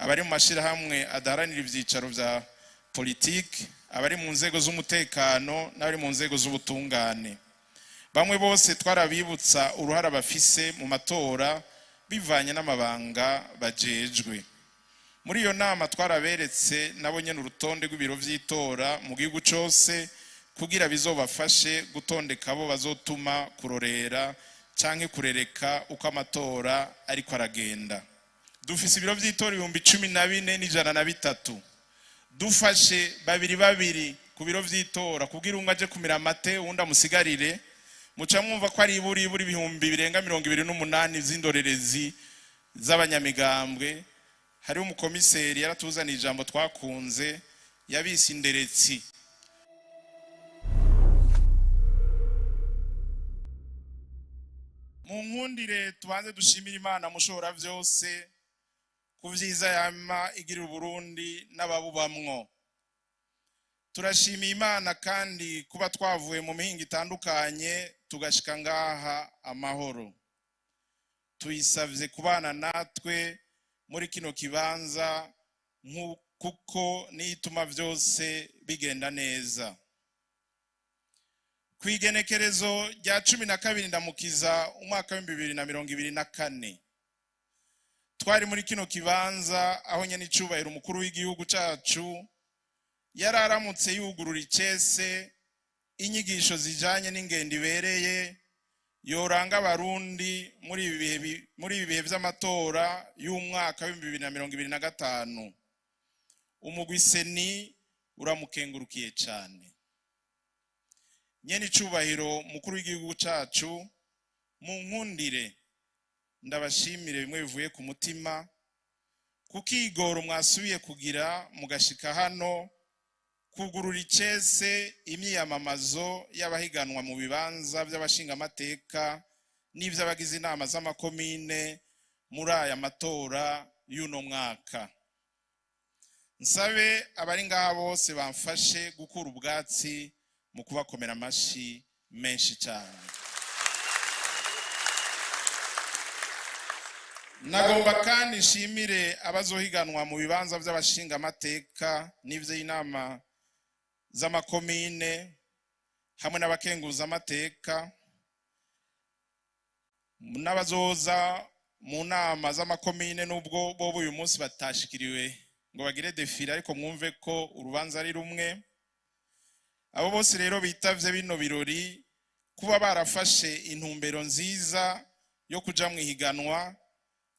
Abari mu mashirahamwe adaharanira ivyicaro vya politiki, abari mu nzego z'umutekano n'abari mu nzego z'ubutungane. Bamwe bose twarabibutsa uruhara bafise mu matora bivanye n'amabanga bajejwe. Muri iyo nama twaraberetse nabo nyene urutonde rw'ibiro vy'itora mu gihugu cose, kugira bizobafashe gutondeka abo bazotuma kurorera canke kurereka uko amatora ariko aragenda. Dufise ibiro vy'itora 14,103. Dufashe babiri babiri ku biro vy'itora kugira umwe aje kumira amate, uwundi amusigarire, muca mwumva ko ari iburiburi 28 000 vy'indorerezi z'abanyamigambwe. Hariho umukomiseri yaratuzaniye ijambo twakunze, yabise inderetsi. Mu nkundire tubanze dushimire Imana mushobora vyose ku vyiza yama igirira Uburundi n'ababubamwo. Turashimiye Imana kandi kuba twavuye mu mihingo itandukanye tugashika ngaha amahoro. Tuyisavye kubana natwe muri kino kibanza, kuko niyo ituma vyose bigenda neza. Kw'igenekerezo rya 12 Ndamukiza umwaka w'2024, twari muri kino kibanza aho nyene icubahiro umukuru w'igihugu cacu yari aramutse yugurura icese inyigisho zijanye n'ingendo ibereye yoranga Abarundi muri ibi bihe vy'amatora y'umwaka w'2025. Umugwi CENI uramukengurukiye cane. Nyene icubahiro mukuru w'igihugu cacu, mu nkundire ndabashimire bimwe bivuye ku mutima kukigoro mwasubiye kugira mugashika hano kugurura icese imyiyamamazo y'abahiganwa mu bibanza by'abashingamateka n'ivy'abagize inama z'amakomine muri aya matora y'uno mwaka. Nsabe abari ngaha bose bamfashe gukura ubwatsi mu kubakomera amashi menshi cyane. Nagomba kandi nshimire abazohiganwa mu bibanza by'abashingamateka n'ivy'inama z'amakomine hamwe n'abakenguzamateka n'abazoza mu nama z'amakomine, nubwo bo uyu munsi batashikiriwe ngo bagire défilé, ariko mwumve ko urubanza ari rumwe. Abo bose rero bitavye bino birori, kuba barafashe intumbero nziza yo kuja mu ihiganwa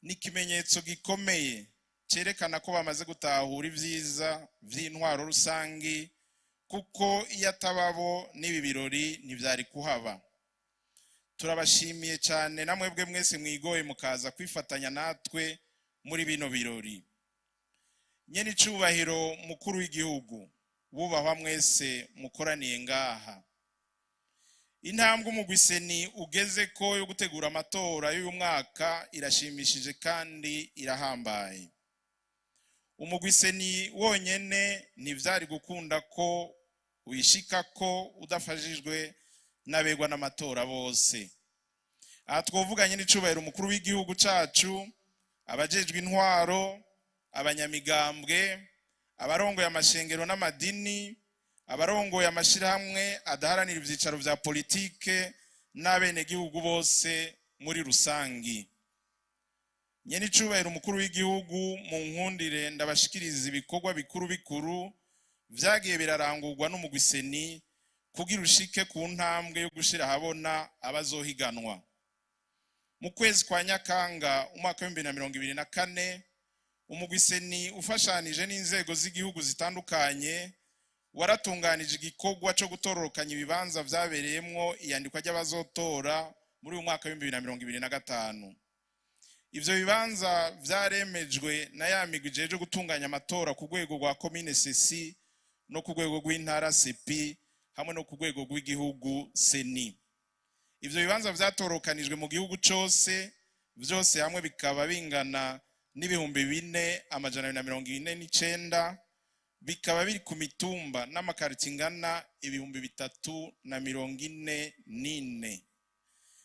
n'ikimenyetso gikomeye cerekana ko bamaze gutahura ivyiza vy'intwaro rusangi, kuko iyo atababo n'ibi birori ntivyari kuhaba. Turabashimiye cyane namwebwe mwese mwigoye mukaza kwifatanya natwe muri bino birori. Nyene icubahiro mukuru w'igihugu, bubahwa mwese mukoraniye ngaha, intambwe umugwi CENI ugeze ko yo gutegura amatora y'uyu mwaka irashimishije kandi irahambaye. Umugwi CENI wonyene ntivyari gukunda ko wishika ko udafashijwe n'abegwa n'amatora bose. Aha twovuganye n'icubahiro umukuru w'igihugu cacu, abajejwe intwaro, abanyamigambwe, abarongoye amashengero n'amadini, abarongoye amashirahamwe adaharanira ivyicaro vya politike n'abenegihugu bose muri rusangi. Nyene icubahiro umukuru w'igihugu, mu nkundire ndabashikiriza ibikorwa bikuru bikuru vyagiye birarangurwa n'umugwi CENI kugira ushike ku ntambwe yo gushira ahabona abazohiganwa. Mu kwezi kwa Nyakanga umwaka w'2024, umugwi CENI ufashanije n'inzego z'igihugu zitandukanye waratunganije igikorwa co gutororokanya ibibanza vyabereyemwo iyandikwa ry'abazotora muri uyu mwaka w'2025. Ivyo bibanza vyaremejwe na ya migwi ijejwe gutunganya amatora ku rwego rwa komine CECI, no ku rwego rw'intara CEPI, hamwe no ku rwego rw'igihugu CENI. Ivyo bibanza vyatorokanijwe mu gihugu cose, vyose hamwe bikaba bingana n'4249, bikaba biri ku mitumba n'amakariti ingana 3044.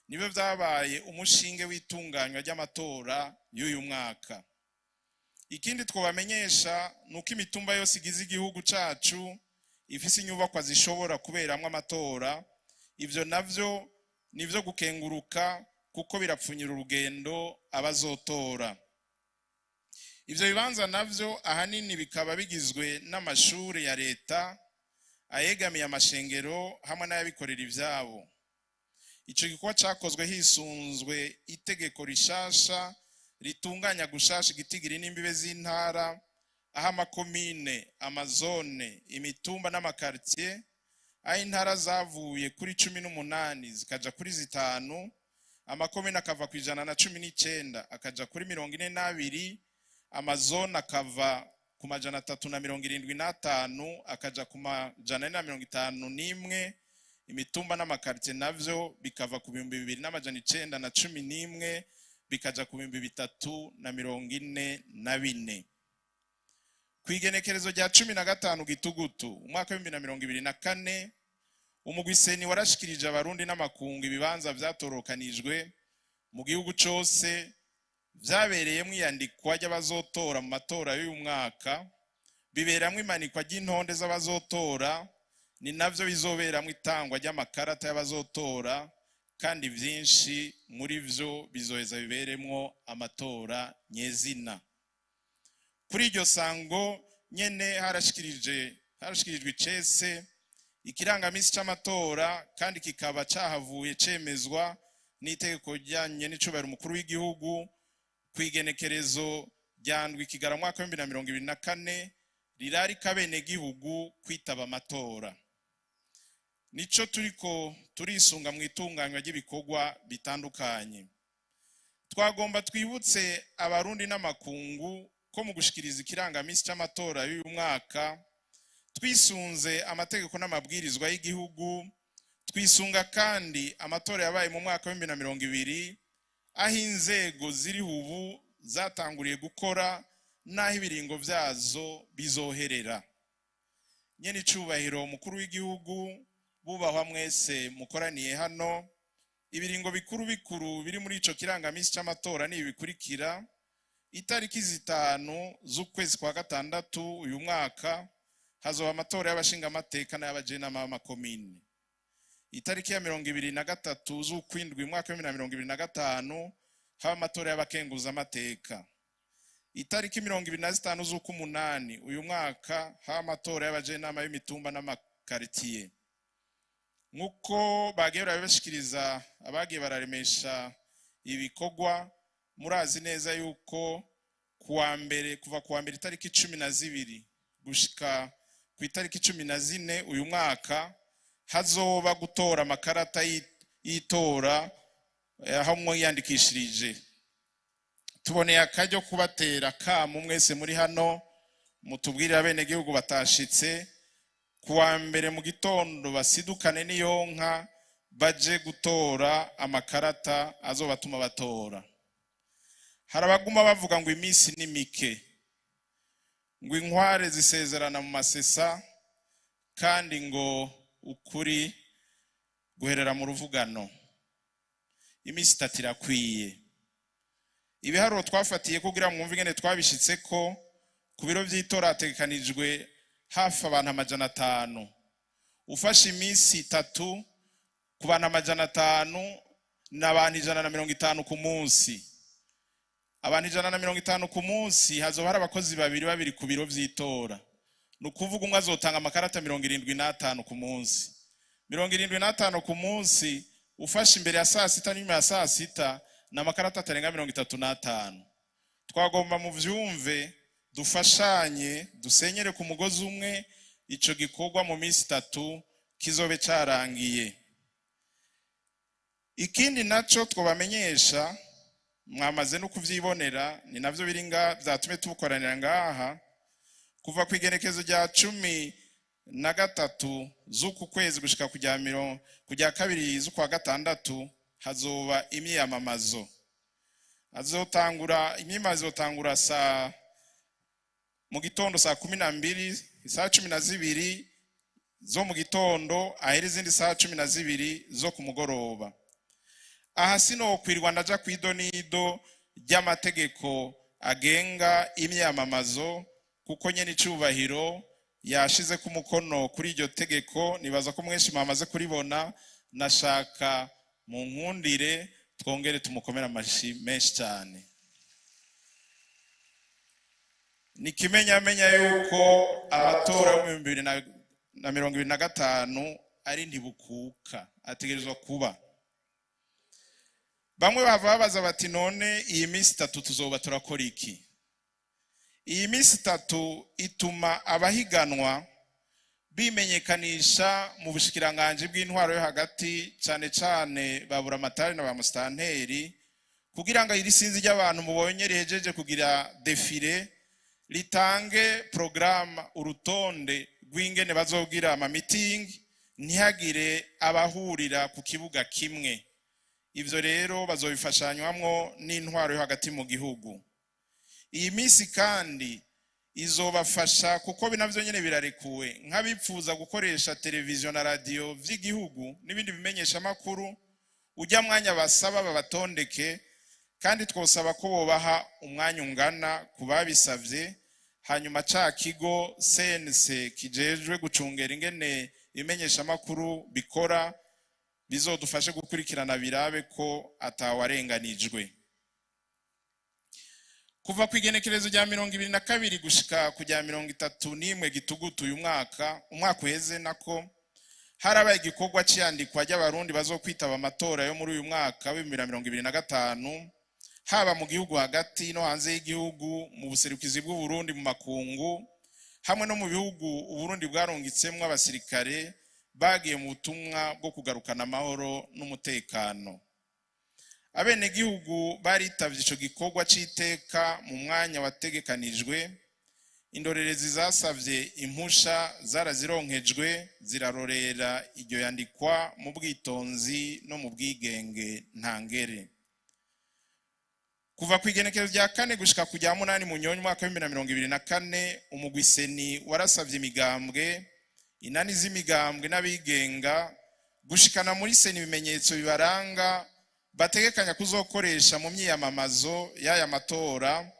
Nibyo vyabaye umushinge w'itunganywa ry'amatora y'uyu mwaka. Ikindi twobamenyesha ni uko imitumba yose igize igihugu cacu ifise inyubakwa zishobora kuberamwo amatora. Ivyo navyo nivyo gukenguruka, kuko birapfunyira urugendo abazotora. Ivyo bibanza navyo ahanini bikaba bigizwe n'amashuri ya leta, ayegamiye amashengero hamwe n'ayabikorera ivyabo. Ico gikorwa cakozwe hisunzwe itegeko rishasha ritunganya gushasha igitigiri n'imbibe z'intara, aho amakomine, amazone, imitumba n'amakartier, aho intara zavuye kuri 18 zikaja kuri 5, amakomine akava ku 119 akaja kuri 42, amazone akava ku 375 akaja ku 451, imitumba n'amakartier navyo bikava ku 2911 bikaja ku 3044. Ku igenekerezo rya 15 Gitugutu umwaka w'2024, umugwi CENI warashikirije Abarundi n'amakungu ibibanza vyatorokanijwe mu gihugu cose vyabereyemwo iyandikwa ry'abazotora mu matora y'uyu mwaka, biberamwo imanikwa ry'intonde z'abazotora, ni navyo bizoberamwo itangwa ry'amakarata y'abazotora, kandi vyinshi muri vyo bizoheza biberemwo amatora nyezina. Kuri iryo sango nyene harashikirijwe icese ikirangamisi c'amatora, kandi kikaba cahavuye cemezwa n'itegeko ryanye n'icubahiro umukuru w'igihugu ku igenekerezo rya 7 Kigarama mwaka w'2024, rirarika abenegihugu kwitaba amatora. Nico turiko turisunga mu itunganywa ry'ibikorwa bitandukanye. Twagomba twibutse Abarundi n'amakungu ko mu gushikiriza ikirangamisi c'amatora y'uyu mwaka twisunze amategeko n'amabwirizwa y'igihugu, twisunga kandi amatora yabaye mu mwaka w'2020, aho inzego ziriho ubu zatanguriye gukora n'aho ibiringo vyazo bizoherera. Nyene icubahiro umukuru w'igihugu, bubahwa mwese mukoraniye hano, ibiringo bikuru bikuru biri muri ico kirangamisi c'amatora ni ibi bikurikira: itariki 5 z'ukwezi kwa gatandatu uyu mwaka hazoba amatora y'abashingamateka n'ay'abajenama b'amakomine; itariki ya 23 z'ukwindwi umwaka w'2025 haba amatora y'abakenguzamateka; itariki 25 z'ukumunani uyu mwaka haba amatora y'abajenama b'imitumba n'amakaritiye. Nk'uko bagiye barabibashikiriza abagiye bararemesha ibikorwa, murazi neza yuko kuwa mbere, kuva kuwa mbere itariki 12 gushika ku itariki 14 uyu mwaka, hazoba gutora amakarata y'itora aho mwiyandikishirije. Tuboneye akaryo kubatera kamo mwese muri hano, mutubwirire abenegihugu batashitse kuwa mbere mu gitondo basidukane n'iyonka baje gutora amakarata azobatuma batora. Hari abaguma bavuga ngo iminsi ni mike, ngo inkware zisezerana mu masesa, kandi ngo ukuri guherera mu ruvugano. Iminsi 3 irakwiye. Ibiharuro twafatiye kugira mwumve ingene twabishitse ko ku biro vy'itora hategekanijwe hafi abantu 500. Ufashe iminsi 3 ku bantu 500, ni abantu 150 ku munsi. Abantu 150 ku munsi, hazoba hari abakozi babiri babiri ku biro vy'itora. Ni ukuvuga umwe azotanga amakarata 75 ku munsi. 75 ku munsi, ufashe imbere ya saa sita n'inyuma ya saa sita, ni amakarata atarenga 35. Twagomba mu vyumve, dufashanye, dusenyere ku mugozi umwe, ico gikorwa mu minsi 3 kizobe carangiye. Ikindi naco twobamenyesha, mwamaze no kuvyibonera, ni navyo biri nga vyatumye tubukoranira ngaha: kuva ku igenekezo rya 13 z'uku kwezi gushika kujya 2 z'ukwa gatandatu hazoba imyiyamamazo. Azotangura imyiyamamazo izotangura saa mu gitondo saa 12, isaha 12 zo mu gitondo, ahera izindi saha 12 zo ku mugoroba. Aha sinokwirwa ndaja kw'idonido ry'amategeko. agenga imyamamazo, kuko nyene icubahiro yashize ku mukono kuri iryo tegeko. Nibaza ko mwenshi mwamaze kuribona. Nashaka mu nkundire twongere tumukomere amashi menshi cyane. Ni kimenyamenya yuko amatora yo mu 2025 ari ntibukuka, ategerezwa kuba. Bamwe bava babaza bati: "None iyi minsi 3 tuzoba turakora iki?" Iyi minsi 3 ituma abahiganwa bimenyekanisha mu bushikiranganji bw'intwaro yo hagati, cyane cyane ba buramatari na ba musitanteri, kugira ngo iri sinzi ry'abantu mubonye rihejeje kugira défilé ritange porogaramu, urutonde rw'ingene bazobwira amamitingi, ntihagire abahurira ku kibuga kimwe. Ivyo rero bazobifashanywamwo n'intwaro yo hagati mu gihugu. Iyi minsi kandi izobafasha, kuko navyo nyene birarekuwe, nk'abipfuza gukoresha televiziyo na radiyo vy'igihugu n'ibindi bimenyeshamakuru, ujya mwanya basaba babatondeke, kandi twosaba ko bobaha umwanya ungana ku babisavye. Hanyuma ca kigo CNC kijejwe gucungera ingene ibimenyeshamakuru bikora bizodufashe gukurikirana, birabe ko atawarenganijwe. Kuva ku igenekerezo rya 22 gushika ku rya 31 Gitugutu uyu mwaka, umwaka uheze nako, harabaye igikorwa c'iyandikwa ry'Abarundi bazokwitaba amatora yo muri uyu mwaka w'2025, haba mu gihugu hagati no hanze y'igihugu, mu buserukizi bw'Uburundi mu makungu, hamwe no mu bihugu Uburundi bwarungitsemwo abasirikare bagiye mu butumwa bwo kugarukana amahoro n'umutekano. Abenegihugu baritavye ico gikorwa c'iteka mu mwanya wategekanijwe. Indorerezi zasavye impusha zarazironkejwe, zirarorera iryo yandikwa mu bwitonzi no mu bwigenge ntangere. Kuva ku igenekerezo rya 4 gushika ku rya 8 Munyonyo umwaka w'2024, umugwi CENI warasavye imigambwe, inani z'imigambwe n'abigenga gushikana muri CENI ibimenyetso bibaranga bategekanya kuzokoresha mu myiyamamazo y'aya matora,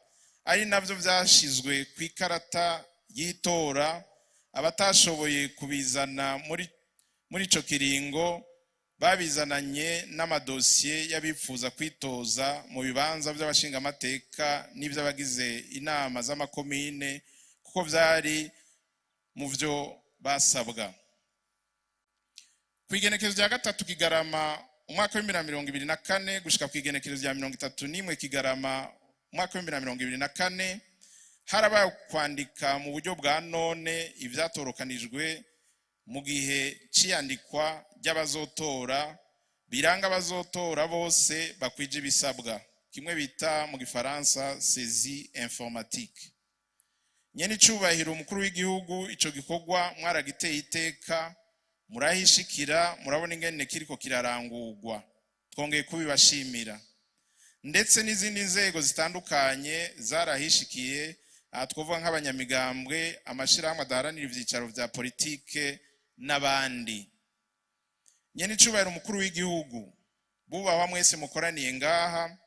ari navyo vyashizwe ku ikarata y'itora. Abatashoboye kubizana muri ico kiringo babizananye n'amadosiye y'abifuza kwitoza mu bibanza by'abashingamateka n'iby'abagize inama z'amakomine, kuko vyari mu vyo basabwa. Ku igenekerezo rya 3 Kigarama umwaka w'2024 gushika ku igenekerezo rya 31 Kigarama umwaka w'2024, harabaye kwandika mu buryo bwa none ivyatorokanijwe mu gihe c'iyandikwa ry'abazotora, biranga abazotora bose bakwije ibisabwa, kimwe bita mu Gifaransa saisie informatique. Nyene icubahiro umukuru w'igihugu, ico gikorwa mwaragiteye iteka, murahishikira, murabona ingene kiriko kirarangurwa. Twongeye kubibashimira. Ndetse n'izindi nzego zitandukanye zarahishikiye, aha twovuga nk'abanyamigambwe, amashirahamwe adaharanira ivyicaro vya politike n'abandi. Nyene icubahiro umukuru w'igihugu, bubahwa mwese mukoraniye ngaha,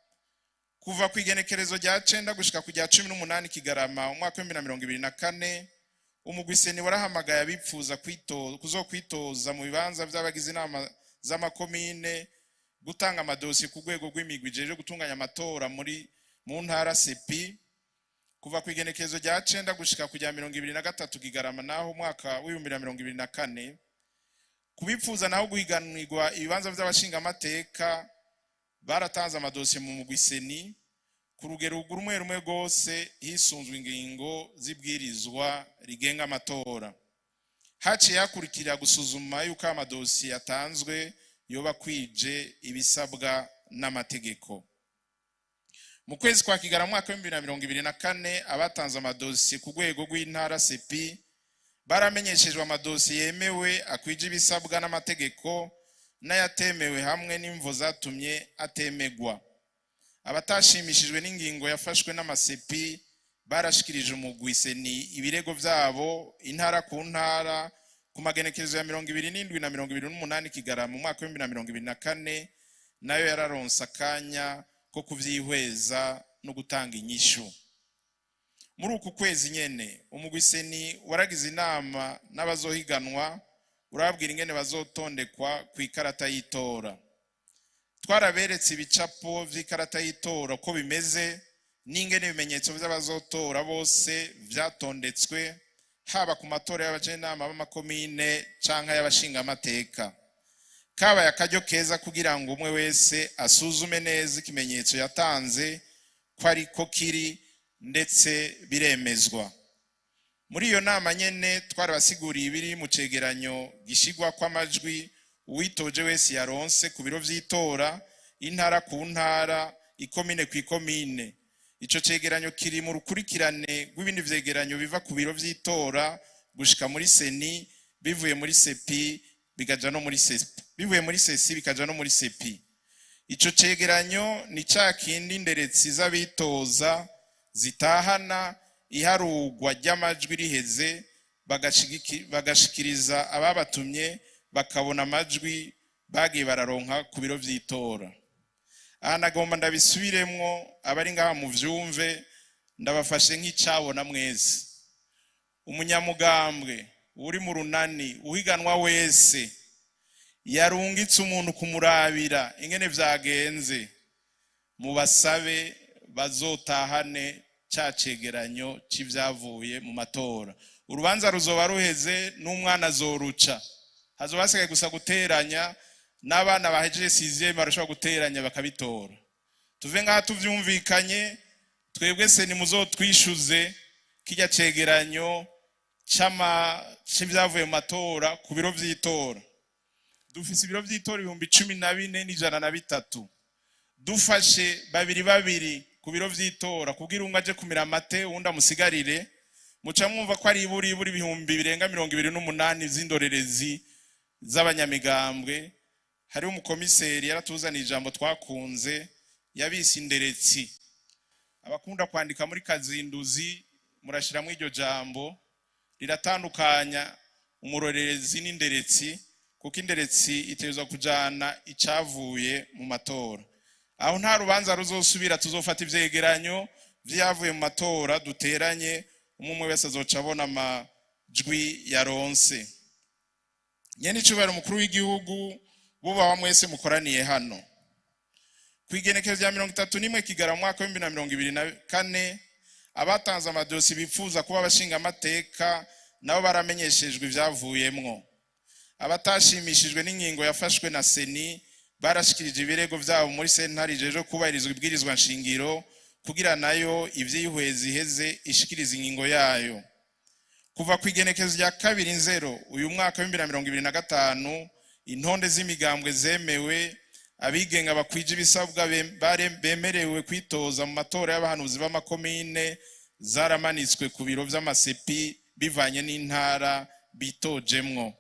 kuva ku igenekerezo rya 9 gushika ku rya 18 Kigarama umwaka w'2024, umugwi CENI warahamagaye abipfuza kuzokwitoza mu bibanza vy'abagize inama z'amakomine gutanga amadosiye ku rwego rw'imigwi ijejwe gutunganya amatora muri mu ntara, CEPI. Kuva ku igenekerezo rya 9 gushika ku rya 23 Kigarama naho umwaka w'2024, kubipfuza naho guhiganirwa ibibanza vy'abashingamateka baratanze amadosiye mu mugwi CENI ku rugero rumwe rumwe rwose, hisunzwe ingingo z'ibwirizwa rigenga amatora. Haciye hakurikira gusuzuma yuko amadosiye yatanzwe yoba kwije ibisabwa n'amategeko. Mu kwezi kwa Kigarama mwaka w'2024, abatanze amadosiye ku rwego rw'intara, CEPI, baramenyeshejwe amadosiye yemewe akwije ibisabwa n'amategeko n'ayatemewe, hamwe n'imvo zatumye atemegwa. Abatashimishijwe n'ingingo yafashwe n'ama CEPI barashikirije umugwi CENI ibirego vyabo intara ku ntara. Ku magenekerezo ya 27 na 28 Kigarama mu mwaka w'2024, nayo yararonse akanya ko kuvyihweza no gutanga inyishu. Muri uku kwezi nyene, umugwi CENI waragize inama n'abazohiganwa, urababwira ingene bazotondekwa ku ikarata y'itora. Twaraberetse ibicapo vy'ikarata y'itora ko bimeze n'ingene ibimenyetso vy'abazotora bose vyatondetswe, haba ku matora y'abajenama b'amakomine canke y'abashingamateka. Kabaye akaryo keza kugira ngo umwe wese asuzume neza ikimenyetso yatanze ko ariko kiri, ndetse biremezwa. Muri iyo nama nyene twarabasiguriye ibiri mu cegeranyo gishigwa kw'amajwi uwitoje wese yaronse ku biro vy'itora, intara ku ntara, ikomine ku ikomine. Ico cegeranyo kiri mu rukurikirane rw'ibindi vyegeranyo biva ku biro vy'itora gushika muri CENI, bivuye muri CEPI bikaja no muri CEPI, bivuye muri CECI bikaja no muri CEPI. Ico cegeranyo ni ca kindi inderetsi z'abitoza zitahana iharugwa ry'amajwi riheze, bagashikiriza ababatumye, bakabona amajwi bagiye bararonka ku biro vy'itora. Aha nagomba ndabisubiremwo, abari ngaha muvyumve, ndabafashe nk'icabona mwese. Umunyamugambwe uri mu runani, uhiganwa wese yarungitse umuntu kumurabira ingene vyagenze, mubasabe bazotahane ca cegeranyo c'ivyavuye mu matora. Urubanza ruzoba ruheze, n'umwana azoruca, hazoba hasigaye gusa guteranya. N'abana bahejeje sixième barashobora guteranya bakabitora. Tuve ngaha tuvyumvikanye. Twebwe se nimuzotwishuze kirya cegeranyo c'ivyavuye mu matora ku biro vy'itora. Dufise ibiro vy'itora 14,103. Dufashe babiri babiri ku biro vy'itora kugira umwe aje kumira amate, uwundi amusigarire, muca mwumva ko ari iburiburi 28,000 vy'indorerezi z'abanyamigambwe. Hariho umukomiseri yaratuzaniye ijambo twakunze, yabise inderetsi. Abakunda kwandika muri kazinduzi, murashiramwo iryo jambo, riratandukanya umurorerezi n'inderetsi, kuko inderetsi itegerezwa kujana icavuye mu matora. Aho nta rubanza ruzosubira, tuzofata ivyegeranyo vyavuye mu matora duteranye, umwe umwe wese azoca abona amajwi yaronse. Nyene icubahiro umukuru w'igihugu, bubahwa mwese mukoraniye hano, ku igenekerezo rya 31 Kigarama mu mwaka w'2024, abatanze amadosi bifuza kuba abashingamateka nabo baramenyeshejwe ivyavuyemwo. Abatashimishijwe n'ingingo yafashwe na CENI barashikirije ibirego vyabo muri sentare ijejwe kubahirizwa ibwirizwa nshingiro, kugira nayo ivyihweza iheze ishikiriza ingingo yayo. Kuva ku igenekerezo rya 2 Nzero uyu mwaka w'2025, intonde z'imigambwe zemewe, abigenga bakwije ibisabwa bemerewe kwitoza mu matora y'abahanuzi b'amakomine zaramanitswe ku biro vy'ama CEPI bivanye n'intara bitojemwo.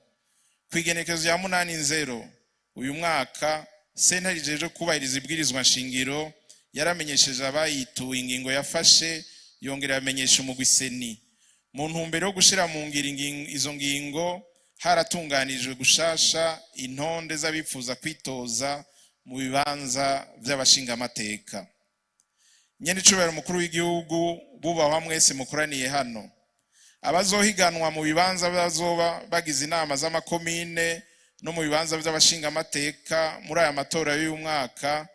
Ku igenekerezo rya 8 Nzero uyu mwaka, sentare ijejwe kubahiriza ibwirizwa nshingiro yaramenyesheje abayituye ingingo yafashe, yongera yamenyesha umugwi CENI. Mu ntumbero yo gushira mu ngiro izo ngingo, haratunganijwe gushasha intonde z'abifuza kwitoza mu bibanza vy'abashingamateka. Nyene icubahiro umukuru w'igihugu, bubahwa mwese mukoraniye hano, abazohiganwa mu bibanza bazoba bagize inama z'amakomine no mu bibanza vy'abashingamateka muri aya matora y'uyu mwaka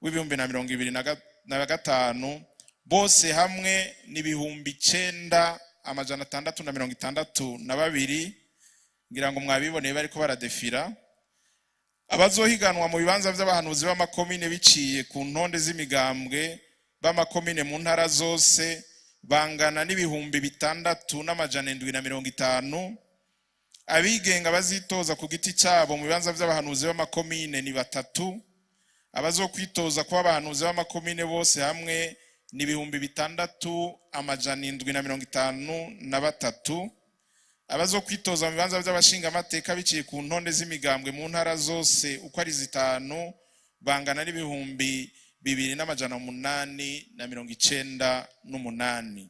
w'2025 bose hamwe ni 9662. Ngira ngo mwabiboneye bariko baradefira. Abazohiganwa mu bibanza vy'abahanuzi b'amakomine biciye ku ntonde z'imigambwe b'amakomine mu ntara zose bangana n'6750. Abigenga bazitoza ku giti cyabo mu bibanza vy'abahanuzi b'amakomine ni batatu. Abazokwitoza kuba abahanuzi b'amakomine bose hamwe ni 6753. Abazokwitoza mu bibanza by'abashingamateka biciye ku ntonde z'imigambwe mu ntara zose uko ari zitanu bangana n'2898.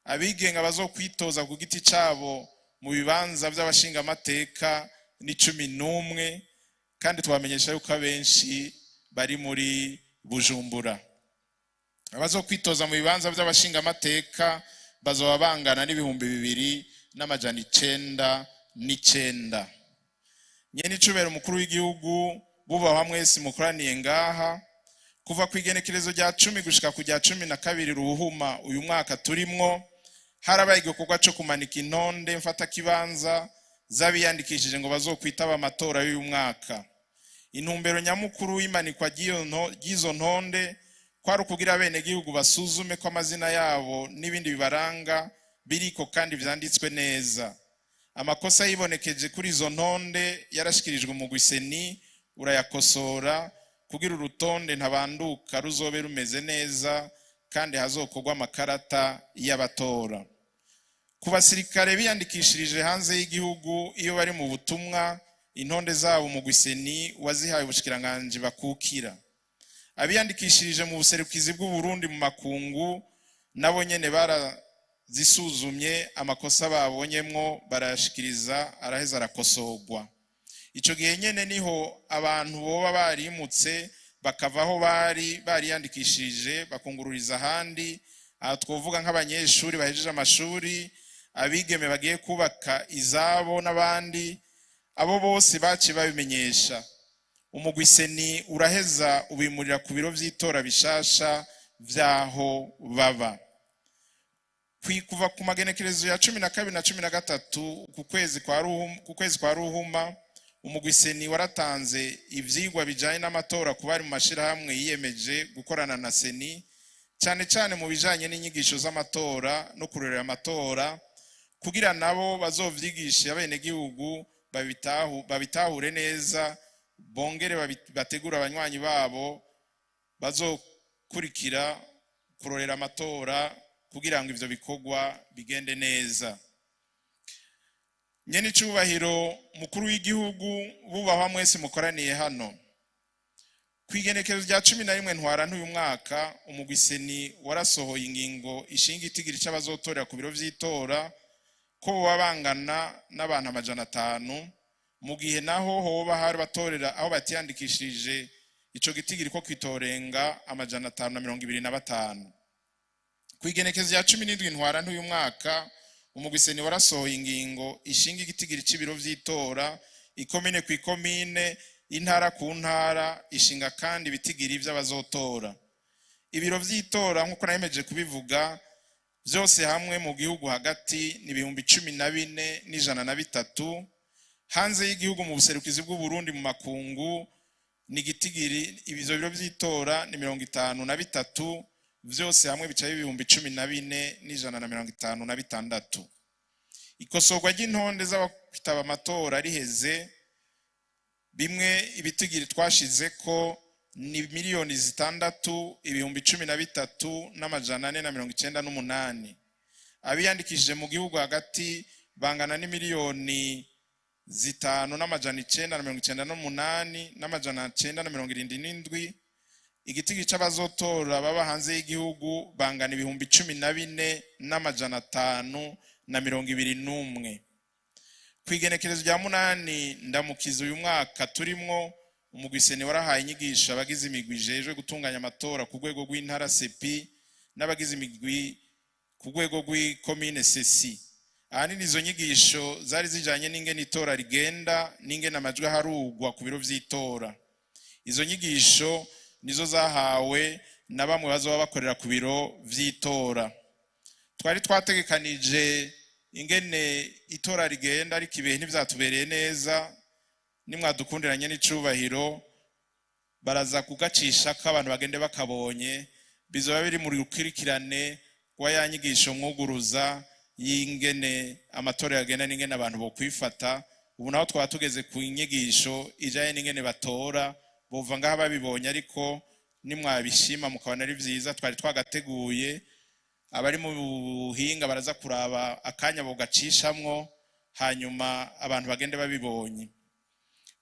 Abigenga bazokwitoza ku giti cyabo mu bibanza by'abashingamateka ni 11, kandi tubamenyesha yuko abenshi bari muri Bujumbura. Abazokwitoza mu bibanza by'abashingamateka bazoba bangana n'2909. Nyene icubahiro umukuru w'igihugu, bubahwa mwese mukoraniye ngaha, kuva ku igenekerezo rya 10 gushika ku rya 12 Ruhuma uyu mwaka turimwo, harabaye igikorwa co kumanika intonde mfatakibanza z'abiyandikishije ngo bazokwitaba amatora y'uyu mwaka. Intumbero nyamukuru y'imanikwa ry'izo ntonde kwari ukugira abenegihugu basuzume ko amazina yabo n'ibindi bibaranga biriko kandi vyanditswe neza. Amakosa yibonekeje kuri izo ntonde yarashikirijwe umugwi CENI, urayakosora kugira urutonde ntabanduka ruzobe rumeze neza kandi hazokorwa amakarata y'abatora. Ku basirikare biyandikishirije hanze y'igihugu iyo bari mu butumwa, intonde zabo umugwi CENI wazihaye ubushikiranganji bakukira. Abiyandikishirije mu buserukizi bw'u Burundi mu makungu nabo nyene barazisuzumye, amakosa babonyemwo barayashikiriza, araheza arakosorwa. Ico gihe nyene niho abantu boba barimutse bakava aho bari bariyandikishije bakungururiza ahandi. Aha twovuga nk'abanyeshuri bahejeje amashuri, abigeme bagiye kubaka izabo n'abandi. Abo bose baciye babimenyesha umugwi CENI, uraheza ubimurira ku biro vy'itora bishasha vy'aho baba. Kuva ku magenekerezo ya 12 na 13 ku kwezi kwa Ruhuma, umugwi CENI waratanze ivyigwa bijanye n'amatora ku bari mu mashirahamwe yiyemeje gukorana na CENI, cyane cyane mu bijanye n'inyigisho z'amatora no kurorera amatora, kugira nabo bazovyigishe abenegihugu babitahure neza, bongere bategure abanywanyi babo bazokurikira kurorera amatora, kugira ngo ivyo bikorwa bigende neza. Nyene icubahiro mukuru w'igihugu, bubahwa mwese mukoraniye hano, ku igenekerezo rya 11 Ntwarante uyu mwaka, umugwi CENI warasohoye ingingo ishinga itigiri c'abazotorera ku biro vy'itora ko boba bangana n'abantu 500. Mu gihe naho hoba hari batorera aho batiyandikishije, ico gitigiri ko kitorenga 525. Ku igenekerezo rya 17 Ntwarante uyu mwaka, umugwi CENI warasohoye ingingo ishinga igitigiri c'ibiro vy'itora, ikomine ku ikomine, intara ku ntara, ishinga kandi ibitigiri vy'abazotora. Ibiro vy'itora, nk'uko nayemeje kubivuga, vyose hamwe mu gihugu hagati ni 14,103. Hanze y'igihugu mu buserukizi bw'u Burundi mu makungu ni igitigiri, ivyo biro vy'itora ni 53, vyose hamwe bicaye 14,156. Ikosorwa ry'intonde z'abakwitaba amatora riheze, bimwe ibitigiri twashize ko ni 6,013,498. Abiyandikishije mu gihugu hagati bangana n'5,998,977. Igitigiri c'abazotora baba hanze y'igihugu bangana 14,521. Ku igenekerezo rya 8 Ndamukiza uyu mwaka turimwo, umugwi CENI warahaye inyigisho abagize imigwi ijejwe gutunganya amatora ku rwego rw'intara CEPI n'abagize imigwi ku rwego rw'ikomine CECI. Ahanini izo nyigisho zari zijanye n'ingene itora rigenda n'ingene amajwi aharugwa ku biro vy'itora. Izo nyigisho nizo zahawe na bamwe bazoba bakorera ku biro vy'itora. Twari twategekanije ingene itora rigenda, ariko ibihe ntivyatubereye neza. Nimwadukundiranye n'icubahiro, baraza kugacisha ko abantu bagende bakabonye. Bizoba biri mu rukurikirane rwa ya nyigisho mwuguruza y'ingene amatora yagenda n'ingene abantu bokwifata. Ubu naho twaba tugeze ku nyigisho ijanye n'ingene batora. Bova ngaha babibonye, ariko nimwabishima mukabona ari vyiza, twari twagateguye, abari mu buhinga baraza kuraba akanya bogacishamwo, hanyuma abantu bagende babibonye.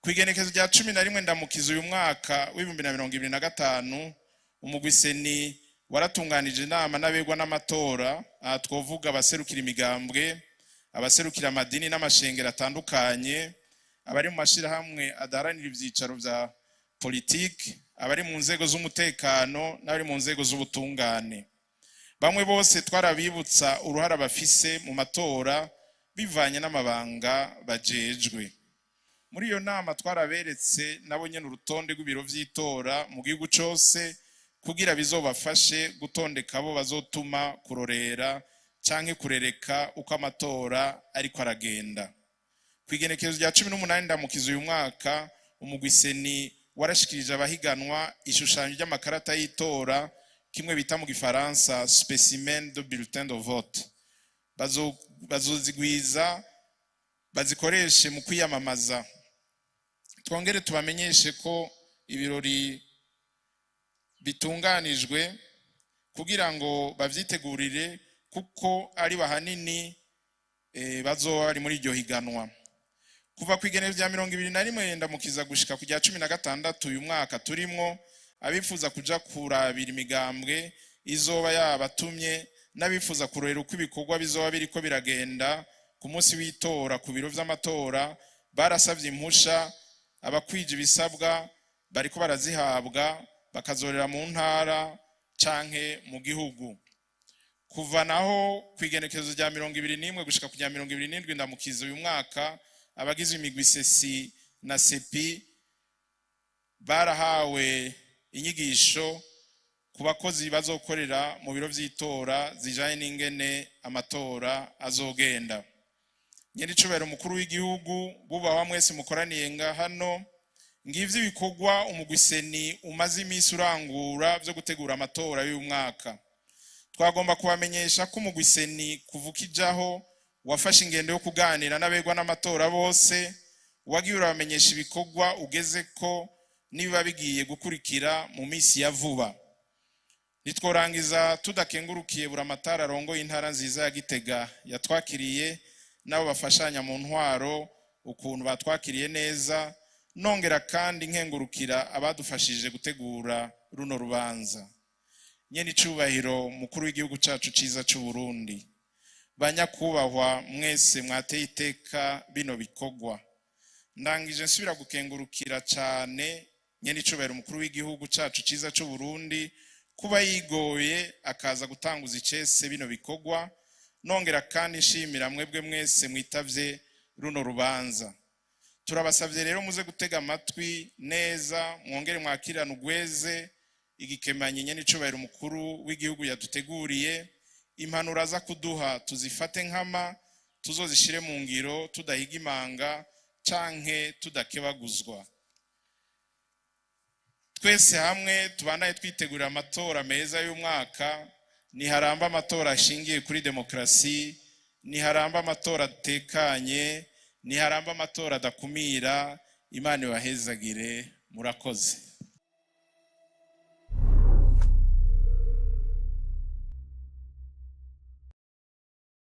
Ku igenekezo rya 11 Ndamukiza uyu mwaka w'2025, umugwi CENI waratunganije inama n'abegwa n'amatora. Aha twovuga abaserukira imigambwe, abaserukira amadini n'amashengero atandukanye, abari mu mashirahamwe adaharanira ivyicaro vya politiki, Abari mu nzego z'umutekano n'abari mu nzego z'ubutungane, bamwe bose twarabibutsa uruhara bafise mu matora bivanye n'amabanga bajejwe. Muri iyo nama twaraberetse nabo nyene urutonde rw'ibiro vy'itora mu gihugu cose, kugira bizobafashe gutondeka abo bazotuma kurorera canke kurereka uko amatora ariko aragenda. Kw'igenekerezo rya 18 Ndamukiza uyu mwaka, umugwi CENI warashikirije abahiganwa ishushanyo ry'amakarata y'itora, kimwe bita mu Gifaransa spécimen de bulletin de vote. Bazozigwiza bazikoreshe mu kwiyamamaza. Twongere tubamenyeshe ko ibirori bitunganijwe kugira ngo bavyitegurire, kuko ari bahanini bazoba bari muri iryo higanwa. Kuva ku igenekerezo rya 21 Ndamukiza gushika ku rya 16 uyu mwaka turimwo, abifuza kuja kurabira imigambwe izoba yabatumye n'abifuza kurorera uko ibikorwa bizoba biriko biragenda ku munsi w'itora ku biro vy'amatora barasavye impusha. Abakwije ibisabwa bariko barazihabwa, bakazorera mu ntara canke mu gihugu. Kuva naho ku igenekerezo rya 21 gushika ku rya 27 Ndamukiza uyu mwaka, abagize imigwi CECI na CEPI barahawe inyigisho ku bakozi bazokorera mu biro vy'itora zijanye n'ingene amatora azogenda. Nyenicubahiro umukuru w'igihugu, bubahwa mwese mukoraniye nga hano, ngivyo ibikorwa umugwi CENI umaze iminsi urangura vyo gutegura amatora y'uyu mwaka. Twagomba kubamenyesha ko umugwi CENI kuva ukijaho wafashe ingendo yo kuganira n'abegwa n'amatora bose, wagiye urabamenyesha ibikorwa ugeze ko nibiba bigiye gukurikira mu minsi ya vuba. Ntitworangiza tudakengurukiye buramatari arongoye intara nziza ya Gitega yatwakiriye, n'abo bafashanya mu ntwaro, ukuntu batwakiriye neza. Nongera kandi nkengurukira abadufashije gutegura runo rubanza. Nyene icubahiro mukuru w'igihugu cacu ciza c'u Burundi, banyakubahwa mwese mwateye iteka bino bikorwa, ndangije nsubira gukengurukira cane nyene icubahiro umukuru w'igihugu cacu ciza c'u Burundi kuba yigoye akaza gutanguza icese bino bikorwa. Nongera kandi nshimira mwebwe mwese mwitavye runo rubanza. Turabasavye rero muze gutega amatwi neza, mwongere mwakirane ugweze igikemanyi nyene icubahiro umukuru w'igihugu yaduteguriye. Impanuro aza kuduha tuzifate nkama, tuzozishire mu ngiro tudahiga imanga canke tudakebaguzwa. Twese hamwe tubandanye twitegurira amatora meza y'umwaka. Niharamba amatora ashingiye kuri demokarasi, niharamba amatora atekanye, niharamba amatora adakumira. Imana ibahezagire, murakoze.